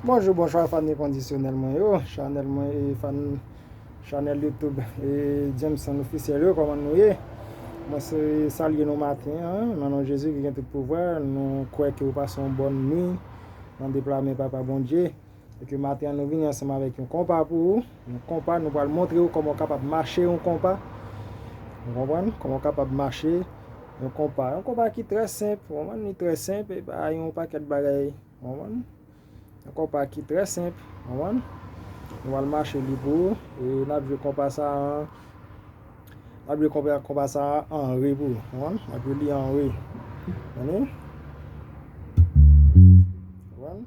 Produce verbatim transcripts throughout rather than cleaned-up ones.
Bonjou, bonswa, fan enkondisyonèl mwen yo, chanèl mwen e fan chanèl YouTube e Jameson Officiel yo, kòman nou ye? Mwen se salye nou maten an, nan non Jezi ki gen tout pouvwa, nou kwè ke w pase yon bòn nwi nan de pla men Papa Bondye, e ke maten an nou vini ansanm avèk yon konpa pou ou, yon konpa nou pral montre w kòman w kapab mache yon konpa, ou konprann? Kòman w kapab mache yon konpa, yon konpa ki trè senp, ou konprann? Li trè senp, e pa yon pakèt bagay. Ou konprann? Yon konpa ki trè senp, ou konprann? Nou pral mache li pou ou, e n ap jwe konpa sa a, n ap jwe konpa, konpa sa a an re pou ou, ou konprann? N ap jwe li an re. Tande? Ou konprann?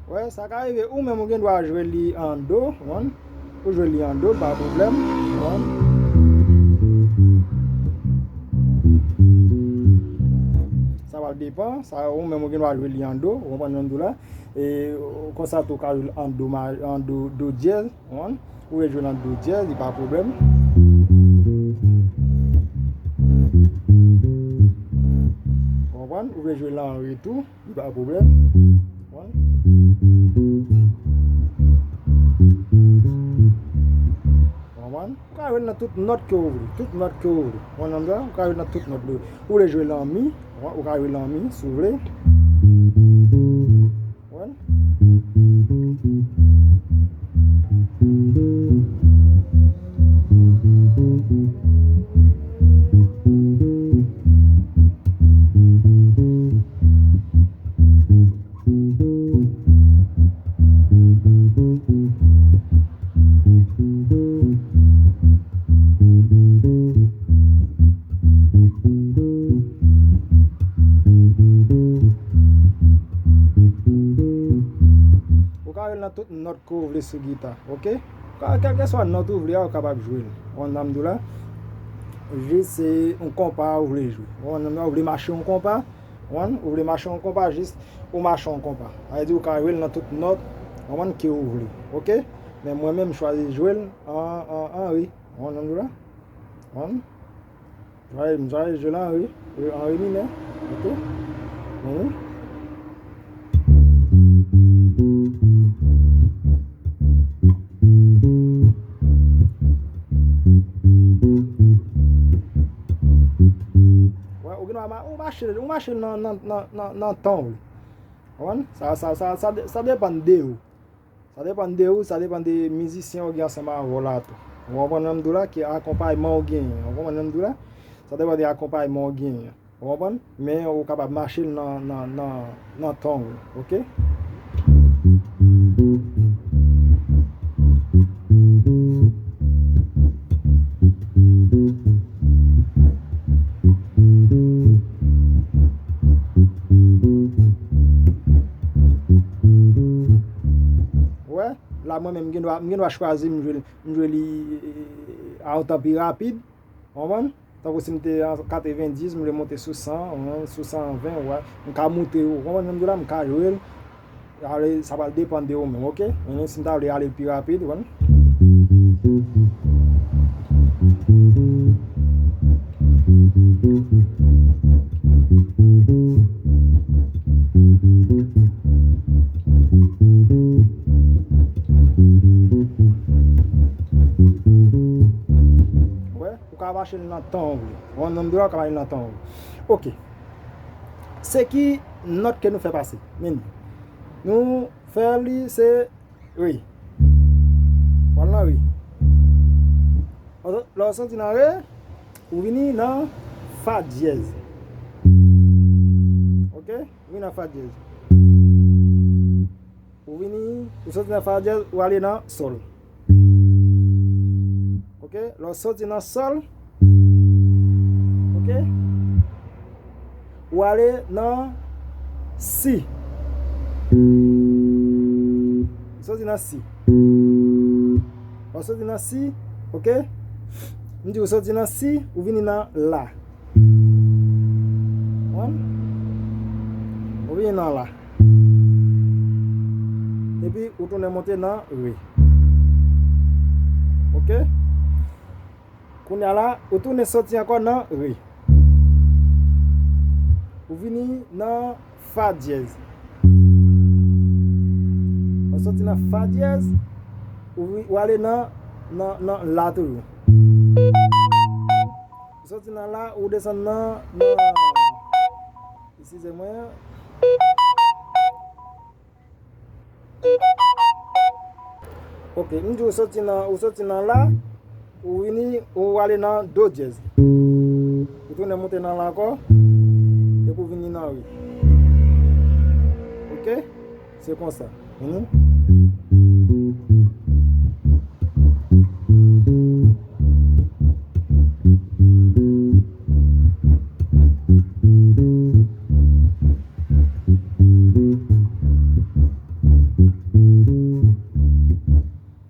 Wè, sa ka rive ou menm ou gen dwa jwe li an do, ou konprann? Ou jwe li an do, pa pwoblèm, ou konprann? Sa va depann, sa ou menm ou gen dwa jwe li an do, ou konprann sa m di w la? E konsa tou ou ka jwe l an do ma-, an do, do dyèz, ou konprann? Ou vle jwe l an do dyèz, li pa pwoblèm. Ou konprann? Ou vle jwe l an re tou, li pa pwoblèm. Ou konprann? Ou konprann? Ou ka jwe l nan tout nòt ke ou vle, tout nòt ke ou vle. Ou konprann sa m di w la? Ou ka jwe l nan tout nòt. Ou vle jwe l an mi, ou ka jwe l an mi, si w vle. Ou konprann? Ou ka jwe l nan tout nòt ke w vle sou gita, oke? Ou ka, kèlkeswa nòt ou vle a, ou kapab jwe l. Ou konprann sa m di w la? Jis se yon konpa ou vle jwe. Ou konprann sa m di w la? Ou vle mache yon konpa, ou konprann? Ou vle mache yon konpa, jis ou mache yon konpa. Sa vle di ou ka jwe l nan tout nòt, ou konprann, ke ou vle, oke? Men mwen menm, m chwazi jwe l an, an, an re. Ou konprann sa m di w la? Ou konprann? Jwaye, m jwaye jwe la an re, an re minè. Oke. Mhm. Wè, ou gen dwa ma-, ou mache, ou mache nan, nan, nan, nan, nan tan w. Ou konprann? Sa, sa, sa, sa de-, sa depann de ou. Sa depann de ou, sa depann de mizisyen ou gen ansanm avè w la tou. Ou konprann sa m di w la, ki akonpayman ou genyen. Ou konprann sa m di w la? Sa depann de akonpayman ou genyen. Ou konprann? Men ou kapab mache l nan, nan, nan, nan tan ou, oke? Wè, la mwen menm, m gen dwa, m gen dwa chwazi m jwe, m jwe li, eh, a yon tan pi rapid. Ou konprann? Tankou si m te an katrevenndis, m vle monte sou san, ou konprann, sou san ven, wè. M ka moute, ou konprann sa m di w la, m ka jwe l. Ale, sa pral depann de ou menm, oke? Men si m ta vle ale l pi rapid, ou konprann? Wè, ou ka mache l nan tan w vle. Ou konprann sa m di w la, ou ka mache l nan tan w vle. Oke. Se ki nòt ke nou fè pase? Men, nou fè li se re. W al nan re. Lè w soti nan re, ou vini nan fa dyèz. Oke? Ou vini nan fa dyèz. Ou vini, ou soti nan fa dyèz, ou ale nan sòl. Oke? Lè w soti nan sòl, Ok? Ou ale nan si. Ou soti nan si. Ou soti nan si, ok? M di ou soti nan si, ou vini nan la. Konprann? Ou vini nan la. Epi ou tounen monte nan re. Ok? Kounye a la, ou tounen soti ankò nan re. Ou vini nan fa dyèz. Ou soti nan fa dyèz, ou, ou ale nan, nan, nan la toujou. Ou soti nan la, ou desann nan, nan, eskize mwen. Ok, m di ou soti nan, ou soti nan la, ou vini, ou ale nan do dyèz. Ou tounen monte nan la ankò, epi ou vini nan re. Ok? Se konsa. Vini.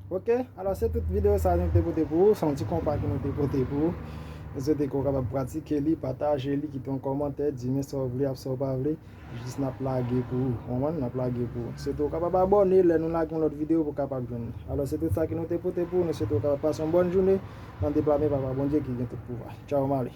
Ok, alò se tout videyo sa nou te pote pou ou, se yon ti konpa ke nou te pote pou ou. Nou swete ke w kapab pratike li, pataje li, kite yon kòmantè, di men sa w vle ak sa w pa vle. Jis n ap lage pou ou, konprann? N ap lage pou ou. Swete w kapab abòne lè nou lage yon lòt videyo pou w kapab jwenn li. Alò se tout sa ke nou te pote pou ou, nou swete w kapab pase yon bòn jounen nan deplame Papa Bondye ki gen tout pouvwa. Tchaw, m ale.